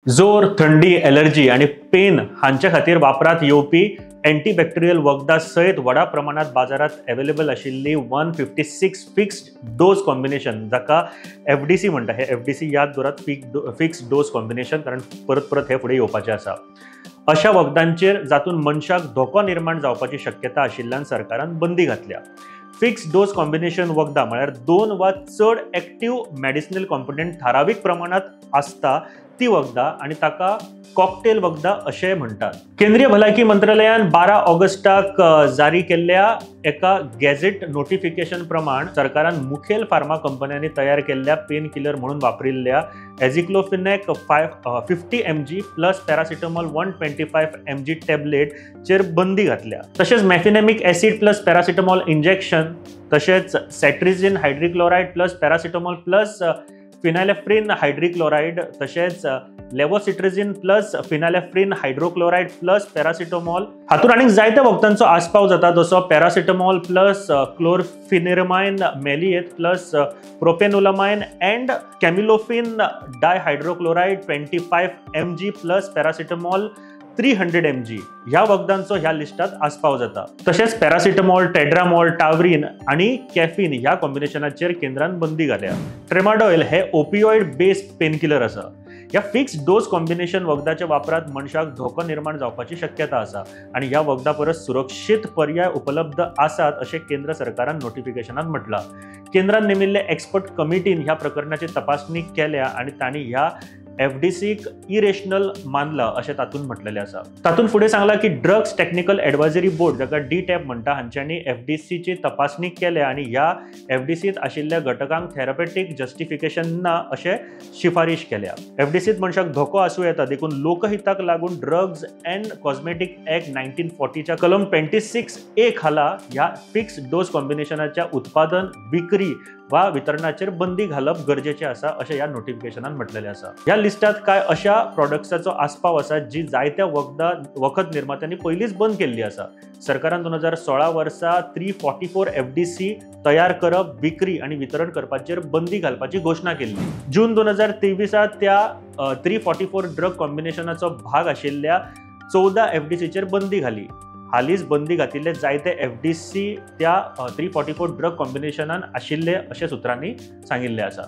जोर, थंडी, एलर्जी आनी पेन हांचे खातीर वापरात येवपी अँटीबॅक्टेरियल वखदां सयत व्हडा प्रमाणात बाजारात अवेलेबल आशिल्ली 156 फिक्स्ड डोज कॉम्बिनेशन, जाका एफडीसी म्हणटा, हे एफडीसी याद दवरात, फिक्स्ड डोज कॉम्बिनेशन, कारण परत परत हे फुडें येवपाचें आसा. अशा वखदांचेर जातून मनशाक धोको निर्माण जावपाची शक्यता आशिल्ल्यान सरकारान बंदी घातल्या. फिक्स्ड डोज कॉम्बिनेशन वखदां म्हळ्यार 2 वा चड एक्टीव मेडिसिनल कॉम्पोनंट थारावीक प्रमाणांत आसता ती वखदां आनी ताका कॉकटेल वखदां अशें म्हणटात. केंद्रीय भलायकी मंत्रालयान 12 ऑगस्टाक जारी केल्ल्या एका गॅझेट नोटिफिकेशन प्रमाण सरकारान मुखेल फार्मा कंपन्यांनी तयार केल्ल्या पेन किलर म्हणून वापरिल्ल्या एझिक्लोफिनॅक 50 mg plus paracetamol 125 mg टॅबलेटचेर बंदी घातल्या. तशेंच mefenamic acid plus paracetamol injection, तशेंच cetirizine hydrochloride plus paracetamol plus phenylephrine hydrochloride, तशेंच levocetirizine plus phenylephrine hydrochloride plus paracetamol हातूंत आनीक जायत्या वखदांचो आस्पाव जाता, जसो paracetamol plus chlorpheniramine maleate plus propanolamine and camylofin dihydrochloride 25 mg plus paracetamol 300 mg ह्या वखदांचो ह्या लिस्टात आस्पाव जाता. तशेंच पॅरासिटामॉल, टेड्रामॉल, टावरीन आनी कॅफीन ह्या कॉम्बिनेशनाचेर केंद्रान बंदी घाल्या. ट्रेमाडॉयल हे ओपिओइड बेस्ड पेनकिलर आसा. ह्या फिक्स्ड डोज कॉम्बिनेशन वखदाच्या वापरात मनशाक धोको निर्माण जावपाची शक्यता आसा आनी ह्या वखदा परस सुरक्षीत पर्याय उपलब्ध आसात अशें केंद्र सरकारान नोटिफिकेशनात म्हटलां. केंद्रान नेमिल्ले एक्सपर्ट कमिटीन ह्या प्रकरणाची तपासणी केल्या आनी तांणी ह्या एफडीसीक इरेशनल मानला अशें तातूंत म्हटलेलें आसा. तातूंत फुडें सांगलां की ड्रग्स टेक्निकल एडवायजरी बोर्ड, जाका डी टॅप म्हणटा, हांच्यांनी एफडीसीची तपासणी केल्या आनी ह्या एफडीसींत आशिल्ल्या घटकांक थेरपेटीक जस्टिफिकेशन ना अशें शिफारीश केल्या. एफडीसींत मनशाक धोको आसूं येता, देखून लोकहिताक लागून ड्रग्स अँड कॉस्मेटीक ऍक्ट 1940च्या कलम 26A खाला ह्या फिक्स्ड डोज कॉम्बिनेशनाच्या उत्पादन, विक्री वा वितरणाचेर बंदी घालप गरजेचें आसा अशें ह्या नोटिफिकेशनान म्हटलेलें आसा. ह्या लिस्टात कांय अशा प्रॉडक्ट्साचो आस्पाव आसा जी जायत्या वखद निर्मात्यांनी पयलींच बंद केल्ली आसा. सरकारान 2016 वर्सा 344 एफडीसी तयार करप, विक्री आनी वितरण करपाचेर बंदी घालपाची घोशणा केल्ली. जून 2023 त्या 344 ड्रग कॉम्बिनेशनाचो भाग आशिल्ल्या 14 एफडीसीचेर बंदी घाली. हालींच बंदी घातिल्ले जायते एफडीसी त्या 344 ड्रग कॉम्बिनेशनान आशिल्ले अशें सुत्रांनी सांगिल्लें आसा.